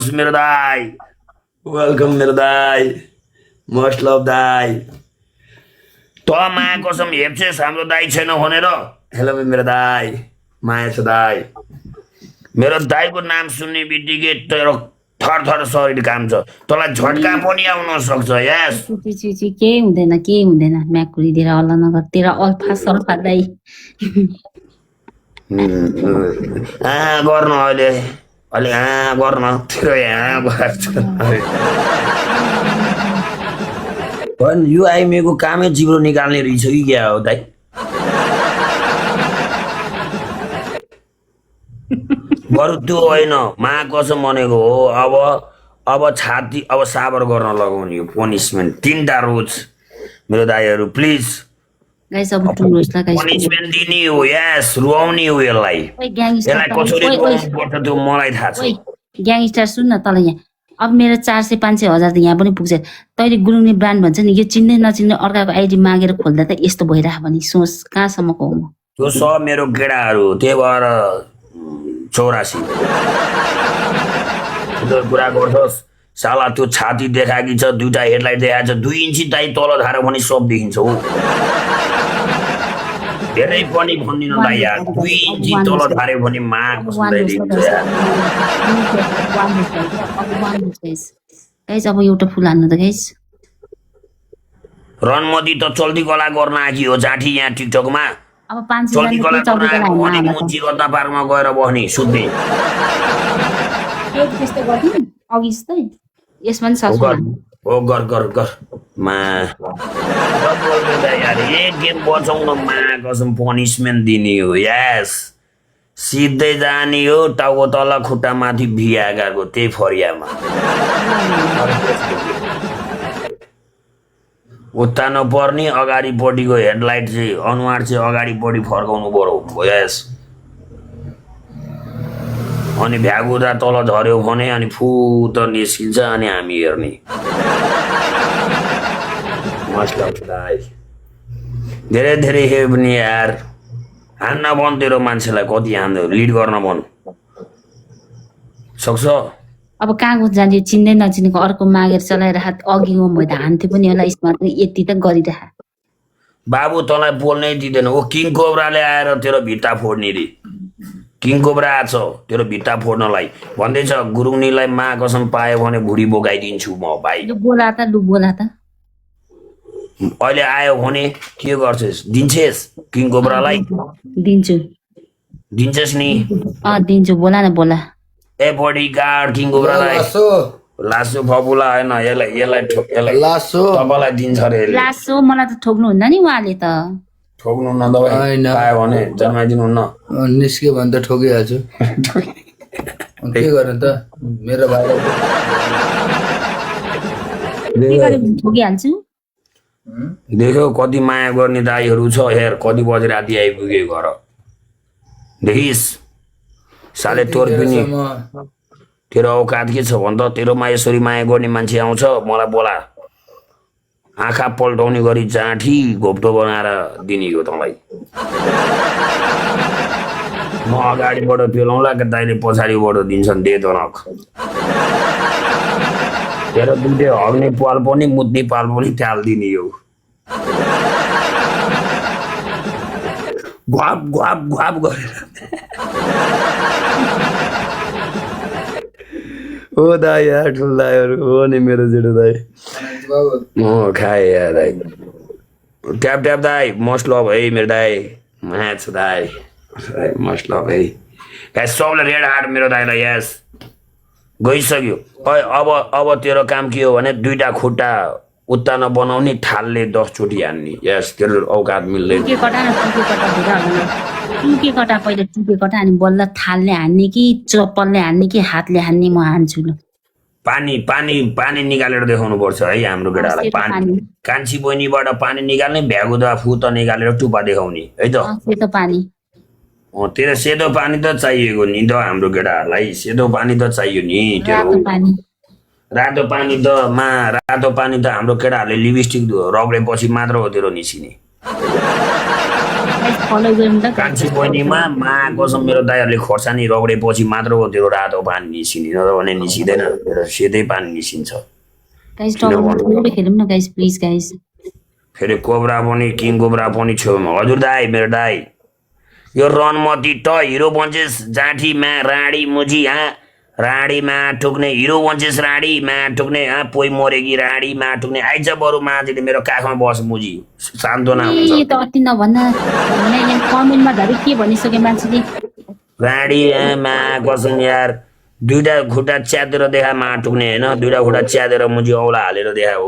मेरो दाई वेलकम मेरो दाई मस्ट लभ दाई त माया कसम हेप्छेस हाम्रो दाई छैन भनेर हेलो मेरो दाई माया छ दाई मेरो दाईको नाम सुन्ने बित्तिकै तेरो थर थर शरीर काम छ तँलाई झट्का पनि आउन सक्छ यस केही हुँदैन म्याकुरी दिएर हल्ला नगर तेरा अल्फा सल्फा दाई गर्नु अहिले अलि गर्न तेरो यो आइमेको कामै जिब्रो निकाल्ने रहेछ कि क्या हो दाइ बरु त्यो होइन मा कसम भनेको हो अब छाती अब साबर गर्न लगाउने हो पनिसमेन्ट 3टा रोज मेरो दाइहरू प्लिज पनिसमेन्ट दिने हो यस रुवाउने हो यसलाई कसरी रुवाउनुपर्छ त्यो मलाई थाहा छ ग्याङस्टर सुन न तल यहाँ अब मेरो 400-500 हजार त यहाँ पनि पुग्छ तैँले गुरुङले ब्रान्ड भन्छ नि यो चिन्ने नचिन्ने अर्काको आइडी मागेर खोल्दा त यस्तो भइरह भने सोच कहाँसम्मको हो म त्यो सब मेरो केटाहरू त्यही भएर 84 कुरा गर्छस् साला त्यो छाती देखाएकी छ 2टा हेडलाइट देखाएको छ 2 इन्ची दाइ तल धारो भने सब देखिन्छ हो धेरै पनि भन्दिनँ दाइ यार 2 इन्ची तल धारे भने मा गाइस अब एउटा फुल हान्नु त गाइस रनमती त चल्दी कला गर्न आकी हो जाठी यहाँ टिकटकमा अब 500 चल्दी कला गर्न आकी मुची गद्दा पार्कमा गएर बस्ने सुत्ने त्यस्तो गर्दिन अघि जस्तै यसमा नि ससुरा ओ गर मा यार एक गेम बचाउन मा कसम पनिसमेन्ट दिने हो यस सिधै जाने हो टाउको तल खुट्टा माथि भिआगाको त्यही फरियामा उता नपर्ने अगाडिपट्टिको हेडलाइट चाहिँ अनुहार चाहिँ अगाडिपट्टि फर्काउनु पर्यो यस अनि भ्यागुदा तल झऱ्यो भने अनि फुत निस्किन्छ अनि हामी हेर्ने धेरै धेरै हेर्ने यार हान्न बन तेरो मान्छेलाई कति हान्दै लिड गर्न बन सक्छ अब कहाँ जान्थ्यो चिन्दै नचिनेको अर्को मागेर चलाएर अघिको म त हान्थ्यो पनि होला यसमा यति त गरिरह बाबु तँलाई बोल्नै दिँदैन ओ किङ कोब्राले आएर तेरो भित्ता फोड्ने रे किङ कोब्रा आछ तेरो भित्ता फोड्नलाई भन्दैछ गुरुङनीलाई मा कसम पायो भने भुडी बोकाइदिन्छु म भाइ बोला त अहिले आयो भने के गर्छस् दिन्छेस किङ कोब्रालाई दिन्छेस नि दिन्छु बोला न बोला ए बडी गार्ड किङ कोब्रालाई लासो फपुला हैन यसलाई लासो तपाईलाई दिन्छ रे लासो मलाई त ठोक्नु हुन्न नि उहाँले त ठोक्नु न दबाई पायो भने जन्माइदिनु हुन्न निस्क्यो भने त ठोकिहाल्छु के गर्ने त मेरो भाइ ठोकिहाल्छु देख्यो कति माया गर्ने दाइहरू छ हेर कति बजे राति आइपुग्यो घर देखिस् साले तोर पनि तेरो औकात के छ भन त तेरोमा यसरी माया गर्ने मान्छे आउँछ मलाई बोला आँखा पल्टाउने गरी जाँठी घोप्टो बनाएर दिने हो तँलाई म अगाडिबाट पेलाउँला कि दाइले पछाडिबाट दिन्छन् दे तनक तेरो दुधे हग्ने पाल पनि मुद्ने पाल पनि टालिदिने हो घ्वाप गरेर ओ दाइ यार ठुलो दाइहरू हो नि मेरो जेठो दाइ म खाएँ यार दाइ ट्याप दाइ मस्ट लभ है मेरो दाइ म्याच दाइ मस्ट लभ है सबले रेड हार्ट मेरो दाइलाई यस गइसक्यो अब तेरो काम के हो भने 2टा खुट्टा उत्ता नबनाउने थालले 10 चोटि हान्ने यस तेरो औकात मिल्दैन टुके कटा पहिले टुके कटा अनि बल्ल थालले हान्ने कि चप्पलले हान्ने कि हातले हान्ने म हान्छु ल पानी निकालेर देखाउनु पर्छ है हाम्रो केटालाई पानी कान्छी बहिनीबाट पानी निकाल्ने भ्यागुदा फुत निकालेर टुपा देखाउने है त सेतो पानी तेरो सेतो पानी त चाहिएको नि त हाम्रो केटाहरूलाई सेतो पानी त चाहियो नि रातो पानी त हाम्रो केटाहरूले लिपस्टिक रगडेपछि मात्र हो तेरो निस्किने फलो गरौँ ल कान्छी बहिनीमा मा कसम मेरो दाइहरूले खोर्सानी रगडेपछि मात्र हो त्यो रातो पानी निस्किने नत्र भने निस्किँदैन मेरो सेतै पानी निस्किन्छ गाइस डबल खेलौँ न गाइस प्लिज गाइस फेरि कोब्रा पनि किङ कोब्रा पनि छेउमा हजुर दाई मेरो दाई यो रनमती त हिरो बन्छेस जाँठीमा राडी मुजी राडीमा ठुक्ने हिरो बन्छेस राडीमा ठुक्ने पोइ मरेकी राडीमा ठुक्ने आइज बरु मान्छेले मेरो काखमा बस मुजी सान्त्वना हुन्छ ए त अति नभन्दा यहाँ कमेन्टमा धरि के भनिसक्यो मान्छेले राडीमा कसम यार दुईटा खुट्टा च्यातेर देखा मा ठुक्ने होइन दुईटा खुट्टा च्यातेर मुजी औला हालेर देखा हो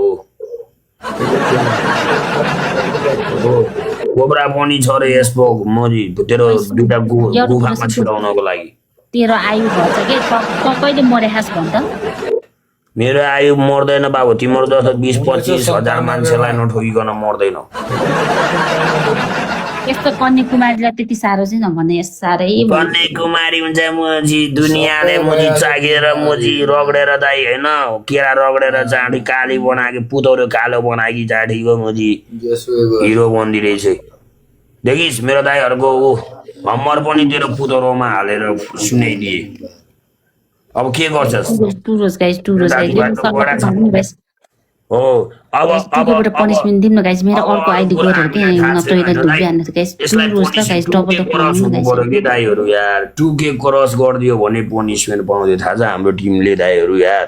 कोब्रा पनि छ रे यसको मुजी तेरो दुईटा गुफामा छिराउनको लागि तेरो आयु भन्छ के कहिले मरेखास भन्छ मेरो आयु मर्दैन बाबु तिम्रो जस्तो 20-25 हजार मान्छेलाई नठोकिकन मर्दैन यस्तो कन्याकुमारीलाई त्यति साह्रो चाहिँ नभने साह्रै कन्याकुमारी हुन्छ मुजी दुनियाँले मुजी चाखेर मुजी रगडेर दाइ होइन केरा रगडेर जाँडी काली बनाएको पुतौरो कालो बनाएकी जाँडीको मुजी हिरो बन्दी रहेछ देखिस् मेरो दाइहरूको हम्मर पनि तेरो पुतौरोमा हालेर सुनाइदिए अब के गर्छस् टुरोस गाइस हो अब पनिशमेन्ट दिनु गाइस मेरो अर्को आइडी गरेर के नटोइला दुबिहाल्नु गाइस टुरोस त गाइस डबल त के दाइहरू यार 2K क्रस गरिदियो भने पनिशमेन्ट पाउँदै थाहा छ हाम्रो टिमले दाइहरू यार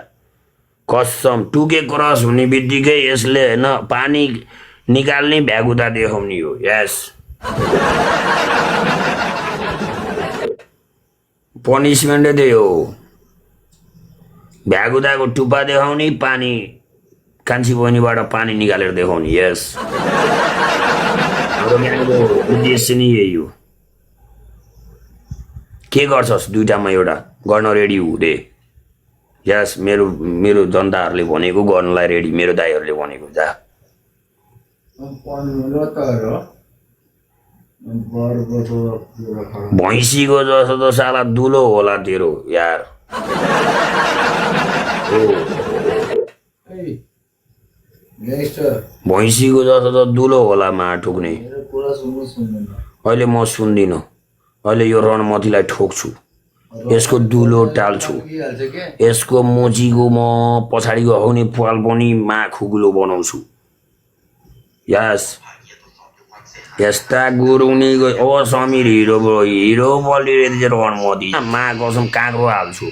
कसम 2K क्रस हुने बित्तिकै यसले होइन पानी निकाल्ने भ्यागुता देखाउने हो यस पनिशमेन्टै त्यही हो भ्यागुदाको टुप्पा देखाउने पानी कान्छी बहिनीबाट पानी निकालेर देखाउने यस हाम्रो ज्ञानको उद्देश्य नै यही हो के गर्छस् दुईटामा एउटा गर्न रेडी हुँदै यस मेरो मेरो जनताहरूले भनेको गर्नलाई रेडी मेरो दाइहरूले भनेको जा भैँसीको जस्तो त साला दुलो होला तेरो यार भैँसीको जस्तो त दुलो होला मा ठोक्ने अहिले म सुन्दिनँ अहिले यो रणमतीलाई ठोक्छु यसको दुलो टाल्छु यसको मोचीको म पछाडिको आउने पाल पनि मा खुकुलो बनाउँछु यस यस्ता गुरुङनी ओ समीर हिरो बलिरहेको रणमती मा कसम काँक्रो हाल्छु